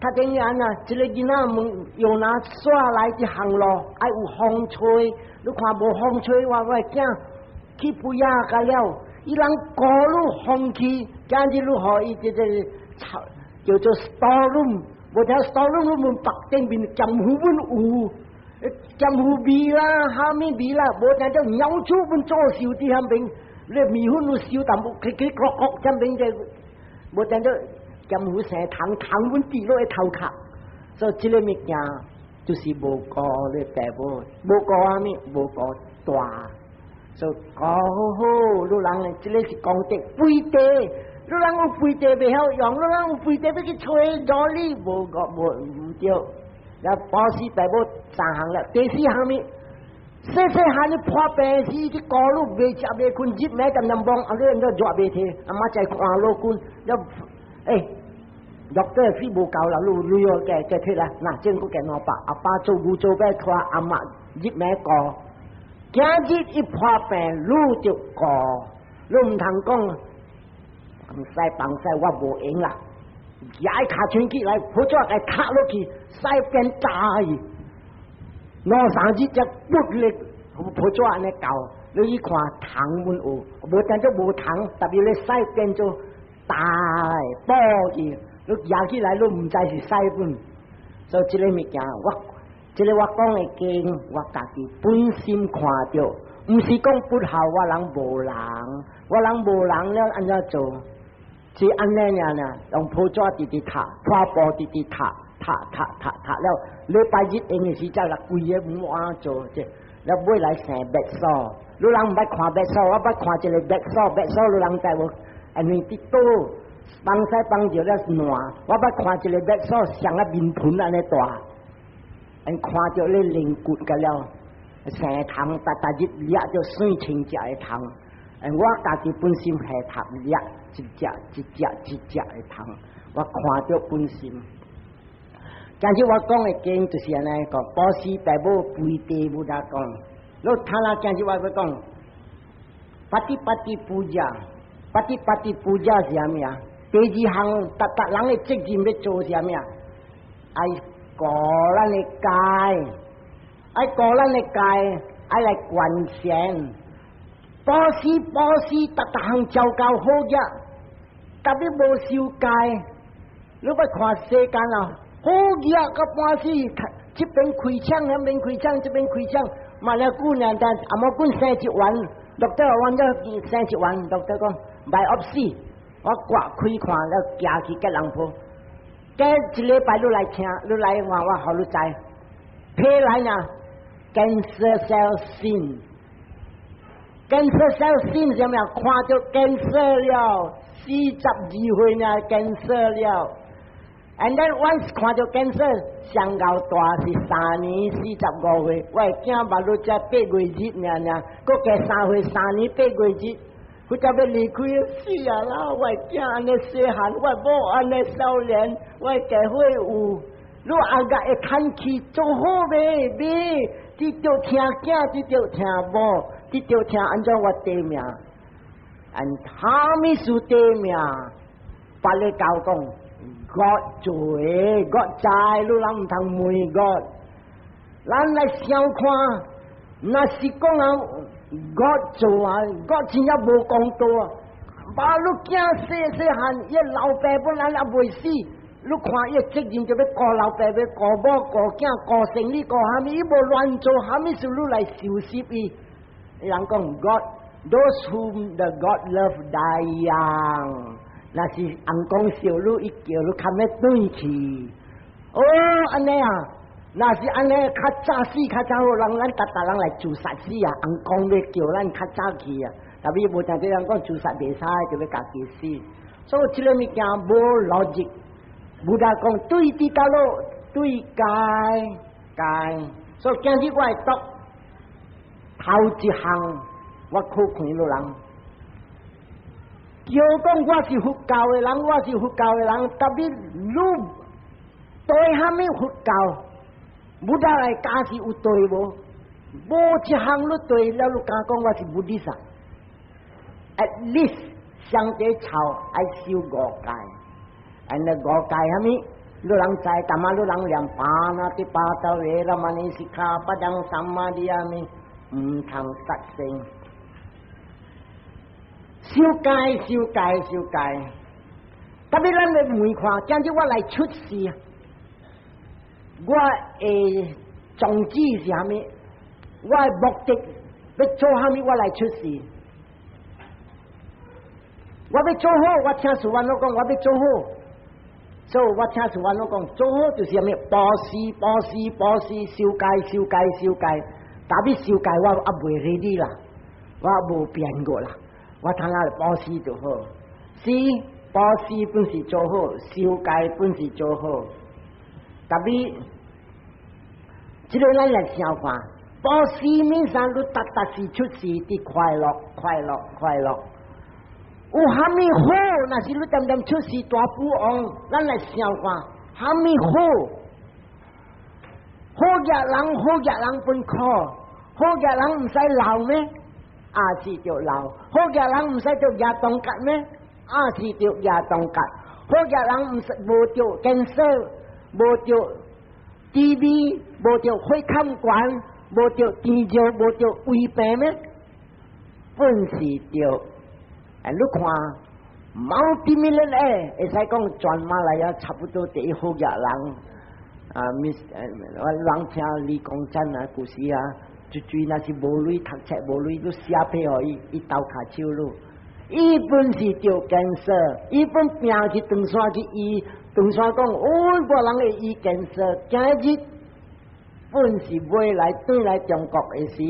較等於按怎，一个囡仔問用拿刷來佇行路，愛有風吹，你看無風吹，我我的囝起飛啊，甲了，伊人顧你風氣，今日你予伊這個叫做 store room，無聽 store room 你問北頂面劍湖阮有，劍湖味啦，蝦米味啦，無聽著鳥鼠阮做壽佇遐邊，你麵粉有燒淡薄，起起咯咯，這邊這無聽著。劍湖生蟲，蟲阮跌落去頭殼，所以這个物件就是無顧咧爸母，無顧蝦米，無顧大，所以顧好好，你人這个是功德，肥地，你人有肥地袂曉用，你人有肥地欲去揣努力，無顧無毋對。了布施爸母三項了，第四項物，細細漢你破病時，啲顧你袂食袂睏，日暝恬恬摸，啊你按怎熱袂提，阿媽再看老君，了欸，doctor 費無夠啦，你你要加加提啦，嗱，政府加200，阿爸做牛做馬看阿媽日暝顧，今日一破病，你就顧，你毋通講，放屎放屎，我無閒啦。舉跤手起來，抱紙共敲落去，屎變焦去。兩三日才骨力，抱紙按呢厚，你去看蟲阮有，無當做無蟲，特別你屎變做焦薄去，你舉起來你毋知是屎粉。所以這个物件，我這个我講的經，我家己本身看著，毋是講不孝，我人無人，我人無人了按怎做？是按呢爾爾，用報紙直直讀，破布直直讀，讀讀讀讀了，禮拜日閒的時陣來規个滿做這，了尾來生白素。你人毋捌看白素，我捌看一個白素，白素你人知無？因為佇倒放屎放著了爛，我捌看一個白素像啊面盆按呢大，𪜶看著咧龍骨個了，生蟲，逐逐日掠著水清食的蟲，我家己本身下讀掠一隻一隻一隻的蟲，我看著本身。今日我講的經就是按呢講，布施爸母背地無得講。你聽啦，今日我欲講，patipatti puja，patipatti puja 是啥物啊？第二項，逐逐人的責任欲做啥物啊？愛顧咱的戒，愛顧咱的戒，愛來觀善。布施布施，逐逐項照夠好額，特別無守戒，你欲看世間啊，好額到半死，這邊開槍，那邊開槍，這邊開槍，嘛了久呢，但阿無管生一丸，doctor 阮咗生一丸，doctor 講 biopsy，我割開看了，行去吉隆坡，過一禮拜你來聽，你來話我予你知，批來呢，cancer cell seen。cancer cell seen 啥物啊？看著 cancer 了，42歲呢 cancer 了。And then once 看著 cancer，上𠢕大是3年45歲，我的囝目露才8月日爾爾，閣加3歲3年8月日，佢才欲離開，死啊啦！我的囝按呢細漢，我某按呢少年，我的家伙有，你阿個會趁氣做好未？未，直著疼囝，直著疼某。直著聽按怎我短命，按啥物事短命？巴利教講，God 做的，God 知，你人毋通問 God。咱來想看，若是講啊，God 做啊，God 真正無公道啊！把你囝細細漢，伊老爸本來也未死，你看伊責任就欲顧老爸，欲顧某、顧囝、顧生理、顧啥物，伊無亂做，啥物事你來受死伊？人講 God, those whom the God love die young。若是翁公燒你，伊叫你較欲轉去。哦，按呢啊，若是按呢，較早死較早好，人咱逐逐人來自殺死啊！翁公欲叫咱較早去啊，特別無聽這人講自殺袂使，就欲家己死。所以這个物件無邏輯，無得講對佇倒落對戒戒。所以今日我會讀頭一項，我考看老人，叫講我是佛教的人，我是佛教的人，特別你對蝦米佛教？Buddha 來教是有對無？無一項你對了，你敢講我是 Buddhist？At least 上底頭愛守五戒，按呢五戒蝦米？你人知，淡仔你人念巴那ติปาตาเวรมณีสิกขาปะดังสัมมาทิยามิ，毋通殺生。守戒守戒守戒，特別咱來問看，今日我來出世，我的宗旨是蝦米？我的目的欲做蝦米？我來出世。我欲做好，我聽師父攏講，我欲做好。所以我聽師父攏講，做好就是蝦米？布施、布施、布施，守戒、守戒、守戒。特別守戒，我猶未 ready 啦，我無變過啦。我睇下布施就好，是布施本是做好，守戒本是做好。特別這个咱來想看，布施物啥，你逐逐時出世佇快樂，快樂，快樂。有蝦米好？若是你恬恬出世大富翁，咱來想看，蝦米好？好額人，好額人本苦，好額人毋使老咩？也是著老。好額人毋使著牙動格咩？也是著牙動格。好額人毋使無著 cancer，無著 TB，無著血壓懸，無著甜尿，無著胃病咩？本是著。哎，你看，multi-millionaire，會使講全馬來亞差不多第一好額人。啊，Miss，我人聽李光占啊，故事啊，就追若是無鐳讀冊無鐳，你寫批予伊，伊鬥跤手囉。伊本是著 cancer，伊本病去長山去醫，長山講，哦，無人會醫 cancer，今日本是尾來轉來中國的時，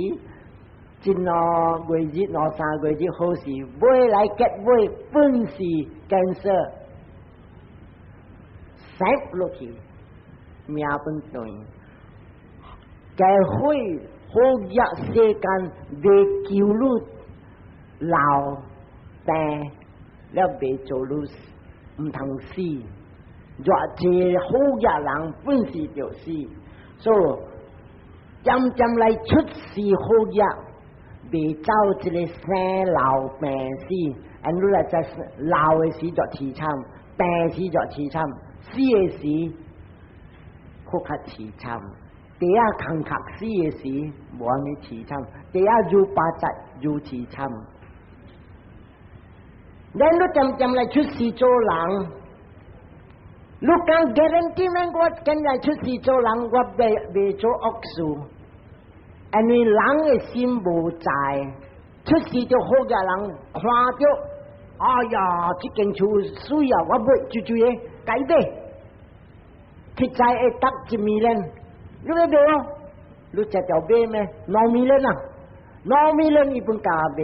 一兩月日兩三個月好勢，尾來結尾本是 cancer，死落去，命本斷，該會好額世間袂求你老病了袂做你毋通死，偌濟好額人本是著死，所以漸漸來出世好額，袂走這个生老病死，and 你來在老的時就淒慘，病時就淒慘，死的時閣較淒慘。地仔空殼死的時無按呢淒慘，地仔愈八節愈淒慘。咱你漸漸來出世做人，你敢 guarantee 咩？我今日出世做人，我袂袂做惡事，因為人的心無在，出世就好額人看著，哎呀，這間厝媠啊，我買就就個共買，實在會得一 million，你欲買哦？你食著買咩？2 million 啊，2 million 伊本共買，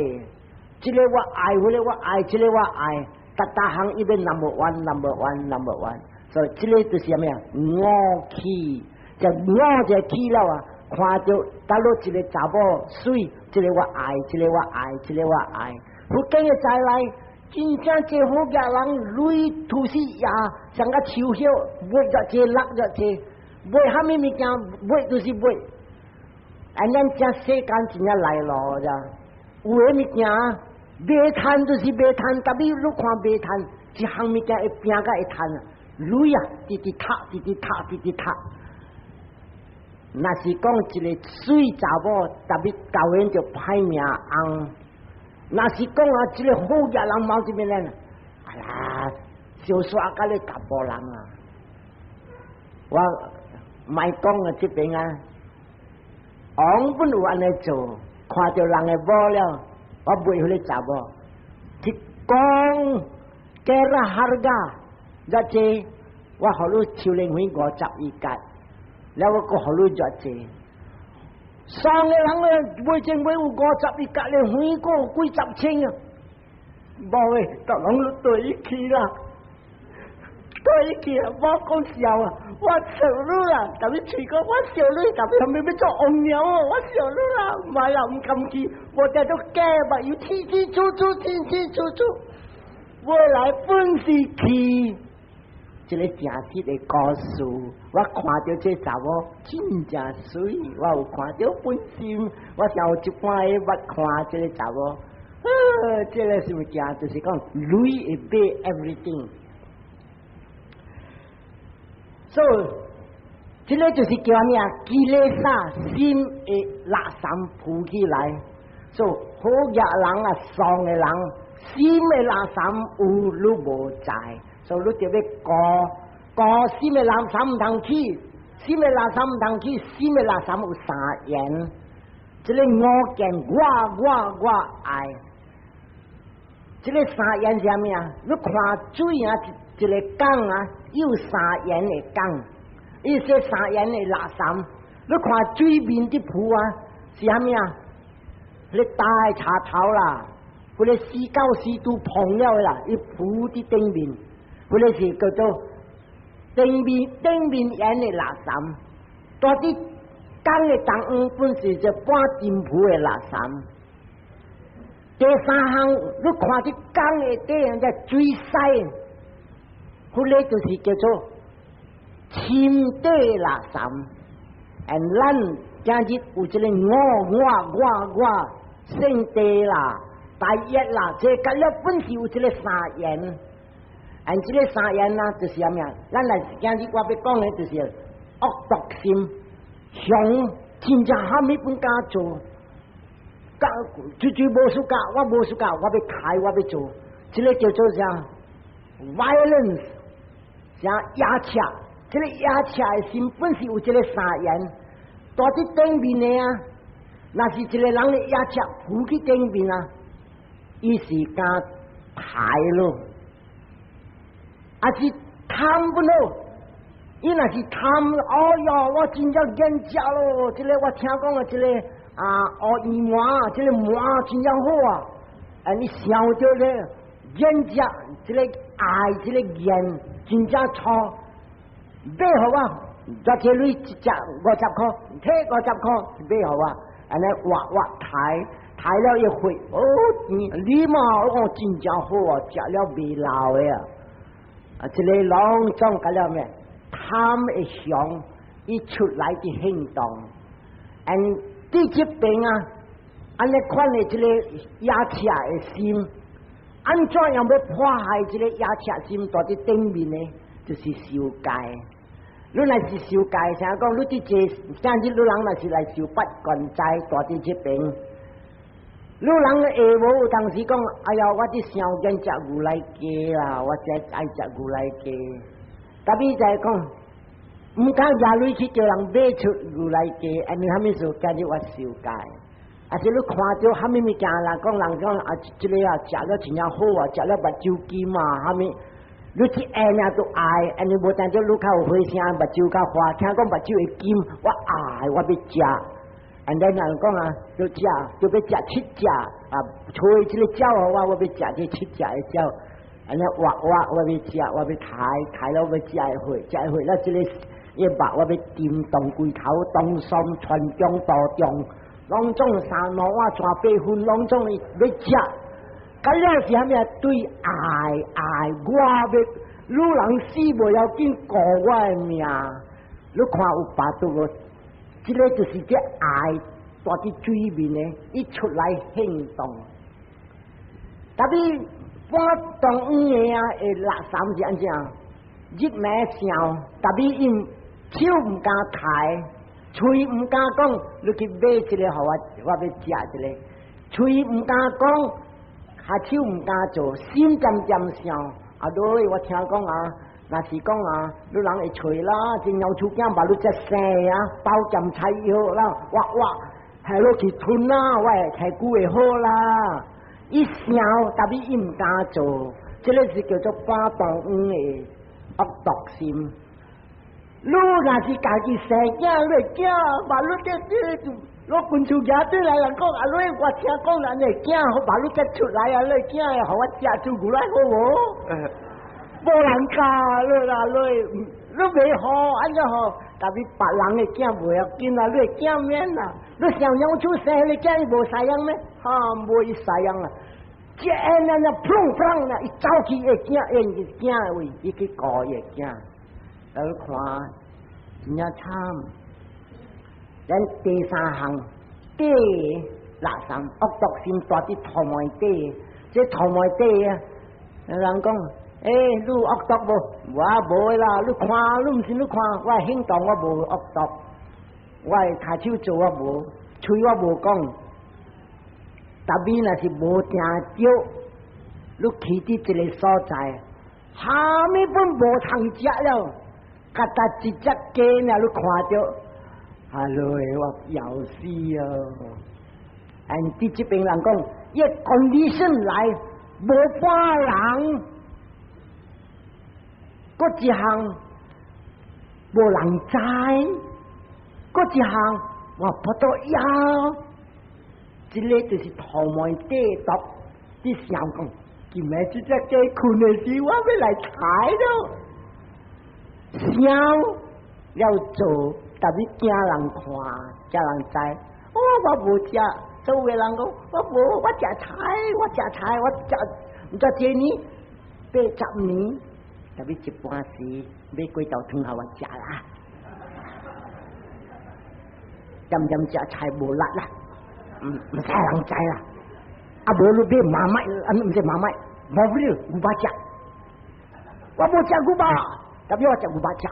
這个我愛，彼个我愛，這个我愛，逐逐項伊欲 number one，number one，number one，所以這个就是啥物啊？我氣，就我就氣了啊！看著佗落一个查某媠，這个我愛，這个我愛，這个我愛。佛經的再來，真正這好額人，鐳吐死也像個樹葉，買著這，落著這，買蝦米物件，買就是買。按咱這世間真正來路咋？有的物件袂趁就是袂趁，特別你看袂趁，一項物件會拼甲會趁，鐳啊，直直讀，直直讀，直直讀。若是講一个媠查某，特別交緣就歹命紅。若是講啊，這个好額人貓這邊咧，哎呀，小說甲咧查埔人啊，我莫講啊，這邊啊，王本有按呢做，看著人的某了，我賣彼个查某，去講 kira harga，偌濟，我予你秋蓮花51角，了我閣予你偌濟。上个人咧買前買有51角咧，花過幾十千啊！無誒，逐人都對去啦，對去啊！無講笑啊！我笑你啦，特別喙講我笑你，特別後面欲做王鳥哦，我笑你啦，毋係啦，毋甘去，無定做假目又清清楚楚，清清楚楚，未來本是去。這个誠實的故事，我看著這查某真正媠，我有看著本心，我想有一半个捌看這个查某，這个是物件，就是講鐳會買 everything。所以，這个就是叫啥物啊？Kilesa 心的垃圾浮起來，所以好額人啊，喪的人，心的垃圾有愈無在。所以你就欲顧顧心的垃圾毋通起，心的垃圾毋通起，心的垃圾有三緣。這个我見我我我愛，這个三緣是啥物啊？你看水啊，一个缸啊，有三緣的缸，伊說三緣的垃圾。你看水面佇浮啊，是啥物啊？你大柴頭啦，或者49度膨了啦，伊浮佇頂面。彼个是叫做頂面頂面緣的垃圾，蹛佇講的當黃本是一半金皮的垃圾。第三項，你看佇講的底樣只水屎，彼个就是叫做深底垃圾。And 咱今日有這个我我我我聖地啦、大業啦，這個了本是有這个三緣。And 這个三緣啊，就是啥物啊？咱來今日我欲講的就是惡毒心，熊真正蝦米本敢做。絕對無輸教，我無輸教，我欲開，我欲做，這个叫做啥？violence，啥壓赤？這个壓赤的心本是有這个三緣，蹛佇頂面的啊，若是一个人的壓赤浮去頂面啊，伊是敢刣咯，啊是貪不咯？伊若是貪，哎喲，我真正厭食咯，這个我聽講的這个。啊，哦，魚糜，這个糜真正好啊！啊，你想著咧，厭食這个愛，這个厭真正粗，買予我，這個鐳一隻50箍，提50箍買予我，按呢挖挖刣，刣了一血，哦，你嘛，哦，真正好啊，食了袂老的啊！啊，這个攏總甲了咩？貪的想，伊出來的行動，and 佇這邊啊，按呢款的這个野赤的心，按怎樣欲破壞這个野赤心？蹛佇頂面呢，就是受戒。你若是受戒，啥講？你佇這今日你人若是來受八關齋，蹛佇這邊，你人下無有當時講，哎呀，我佇想見食牛奶雞啦，我才愛食牛奶雞。特別就係講，毋敢舉鐳去叫人買出牛奶雞，按呢蝦米事？今日我受戒。啊是你看著蝦米物件啦？講人講啊，這个啊，食了真正好啊，食了目睭金啊，蝦米？你一下爾都愛，按呢無但著你較有花聲，目睭較花，聽講目睭會金，我愛我欲食。按呢人講啊，就食就欲食七隻啊，揣這个鳥予我，我欲食這七隻的鳥。按呢挖挖我欲食，我欲刣刣了欲食的血，食的血，那這个伊肉我欲沉當歸頭，當桑傳中道中，攏總三兩碗全八分，攏總欲食。咁了是蝦米啊？對愛愛我欲，女人死無要緊，顧我的命。你看有巴肚無？這个就是這愛蹛佇水面的，伊出來行動。特別半當黃的啊，會垃圾是按怎？日暝想，特別𪜶手毋敢刣，喙毋敢講，你去買一个予我，我欲食一个。喙毋敢講，跤手毋敢做，心漸漸想。啊，對，我聽講啊，若是講啊，你人會揣啦，這老鼠囝把你只生啊，包鹹菜藥啦，哇哇，下落去吞啦，我會體骨會好啦。伊想，特別伊毋敢做，這个是叫做半當黃的惡毒心。你若是家己生囝，你囝，把你這這，我滾出家對來人講，啊，你我聽講人的囝，把你這出來啊，你囝予我食出牛奶好無？無人教你啦，你你袂好，按怎好？特別別人的囝袂要緊啊，你的囝免啦。你想養出生的囝無赡養咩？哈，無伊赡養啊！這按那那砰砰啦，伊走去伊囝，伊囝的位，伊去顧伊的囝，來看真正慘。咱第三項，底垃圾惡毒心蹛佇塗糜底，這塗糜底啊，人講，欸，你有惡毒無？我無啦，你看，你毋是你看，我行動我無惡毒，我的跤手做我無，喙我無講。特別若是無定著，你去佇一個所在，蝦米本無通食了，夾達一隻雞爾，你看著，哎喲，我枵死哦！按佇這邊人講，伊 condition 來無半人，閣一項無人知，閣一項我不得枵。這个就是塗糜底毒，你想講，今暝這隻雞睏的時，我欲來刣咯，想了做，特別驚人看，驚人知。哦，我無食，周圍人講我無，我食菜，我食菜，我食毋知幾年80年，特別一半時買過頭湯予我食啦，漸漸食菜無力啦，毋使人知啦。啊，無你買 Marmite，啊，毋是 Marmite，無了，牛肉食，我無食牛肉，特別我食牛肉食。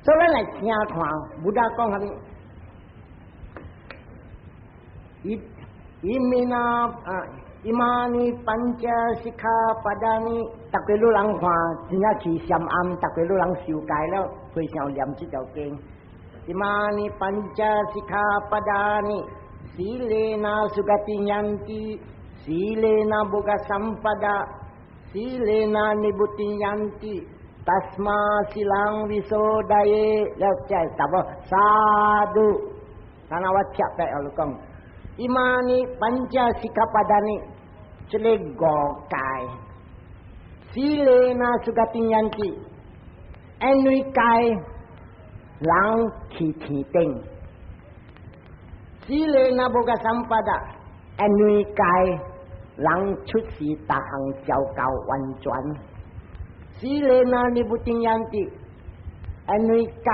所以咱來聽看，Buddha 講啥物？伊伊米那啊，imāni pañca sikkhāpadāni，逐個老人看，真正去禪庵，逐個老人受戒了，非常念這條經。imāni pañca sikkhāpadāni， sīlena sugatiṃ yanti， sīlena bhoggasampadā， sīlena nibuttiṃ yanti。 tasmā sīlaṃ visodhaye，了再答我 sādhu。等下我貼白我就講，imāni pañca sikkhāpadāni，這个五戒，sīlena sugatim yanti，因為戒人去天頂，sīlena bhoggasampadā，因為戒人出世逐項交夠完全。sīlena nibuttiṃ yanti，因為戒。